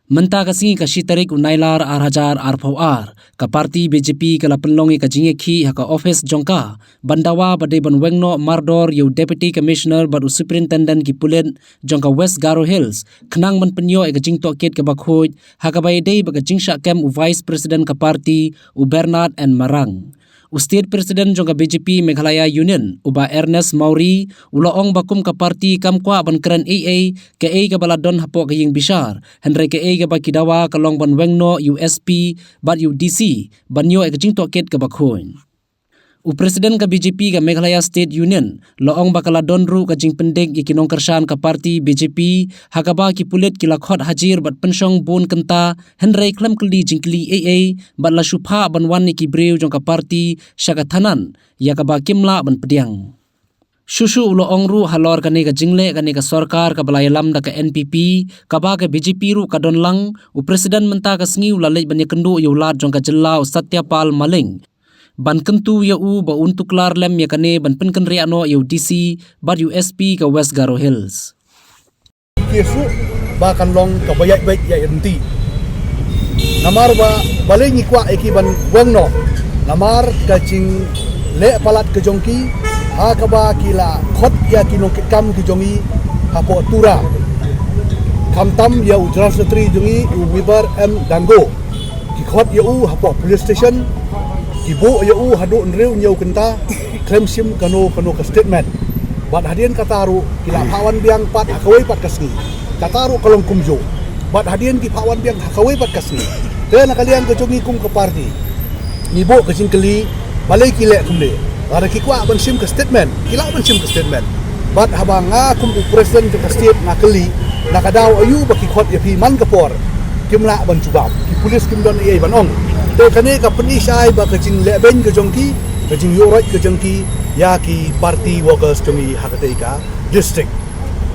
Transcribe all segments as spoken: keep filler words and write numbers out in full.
Mynta ka sngi ka shi tarik u Nailar ar hajar arphew ar, ka parti B J P ka la pynlong ïa ka jingïakhih ha ka office jong ka, ban dawa ba dei ban weng noh mardor ïa u Deputy Commissioner bad u Superintendent ki pulit jong ka West Garo Hills, khnang ban pynïoh ïa ka jingtohkit kaba khuid, ha kaba ïadei bad ka jingshah kem u Vice President ka parti, u Bernard N Marang. U State President jong ka B J P Meghalaya Union, u Bah Ernest Mawrie, u la ong ba kum ka parti kam kwah ban kren ei ei, kaei kaba la don hapoh ka ïing bishar, hynrei kaei kaba ki dawa ka long ban weng noh ïa u S P bad ïa u D C, ban ïoh ïa ka jingtohkit kaba khuid. U President ka B J P ka Meghalaya State Union, la ong ba ka la don ruh ka jingpyndik ïa ki nongkyrshan ka parti B J P, ha kaba ki pulit ki la khot hajir bad pynshong bun kynta, hynrei khlem kylli jingkylli ei ei, bad la shu phah ban wan ïa ki briew jong ka parti sha ka thanan, ïa kaba kim lah ban pdiang. Shuh shuh u la ong ruh halor kane ka jingleh kane ka sorkar kaba la ïalam da ka N P P, kaba ka B J P ruh ka don lang, u President mynta ka sngi u la leit ban ïakynduh ïa u Lat jong ka jylla u Satya Pal Maling, ban kyntu ïa u ba un tuklar lem ïa kane ban pynkynriah noh ïa u D C bad ïa u S P ka West Garo Hills. Ki shu ba kan long kaba ïaid beit ïaid ryntih. Namar ba balei ngi kwah ïa ki ban weng noh. Namar ka jingleh palat ka jong ki, ha kaba ki la khot ïa ki nongkitkam ki jong ngi hapoh Tura. Khamtam ïa u General Secretary jong ngi u Wibar M Dango. Ki khot ïa u hapoh police station, ki buh ïa u haduh hynriew hynñiew kynta, khlem shim kano kano ka statement. Bad hadien kata ruh ki la phah wan biang pat ha kawei pat ka sngi. Kata ruh ka long kumjuh. Bad hadien ki phah wan biang ha kawei pat ka sngi, te na ka liang ka jong ngi kum ka parti, ngi buh ka jingkylli, balei ki leh kumne. Lada ki kwah ban shim ka statement, ki lah ban shim ka statement. Bad haba nga kum u president jong ka state nga kylli, na ka daw aïu ba ki khot ïa phi man ka por, kim lah ban jubab, ki pulit kim don ei ei ban ong. Te kane ka pyni shai ba ka jingleh beiñ ka jong ki, ka jingïoh roit ka jong ki ïa ki party workers jong ngi ha katei ka district.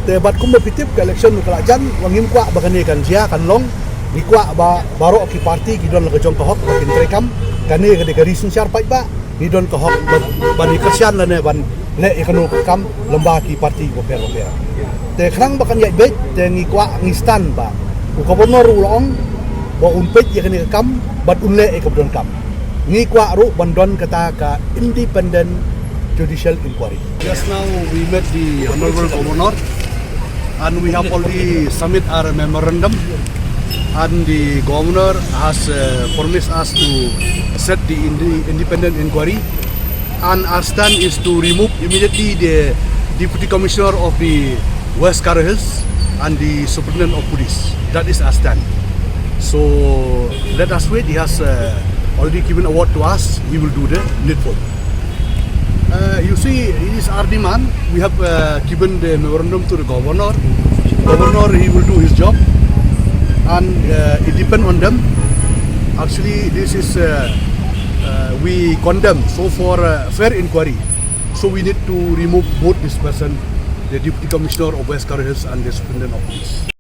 Te bad kumba phi tip ka election ka la jan, wa ngim kwah ba kane kan jia kan long. Ngi kwah ba baroh ki parti ki don la ka jong ka hok ba kin treikam. Kane ka dei ka ri synshar paidbah, ngi don ka hok ba, ban ïa kyrshan lane ban leh ïa kano ka kam lem bad ki parti bapher bapher. Te khnang ba kan ïaid beit, te ngi kwah, ngi stan ba u Governor u la ong ba un peit ïa kane ka kam bad un leh ïa kaba donkam. Ngi kwah ruh ban don kata ka independent judicial inquiry. Just now we met the Honorable Governor and we have already submit our memorandum, and the Governor has uh, promised us to set the inde- independent inquiry, and our stand is to remove immediately the Deputy Commissioner of the West Garo Hills and the Superintendent of Police. That is our stand. So let us wait. He has uh, already given a word to us. He will do the needful. Uh, you see, it is our demand. We have uh, given the memorandum to the governor. Governor, he will do his job, and uh, it depends on them. Actually, this is uh, uh, we condemn. So for uh, fair inquiry, so we need to remove both this person, the deputy commissioner of West Garo Hills and the superintendent of police.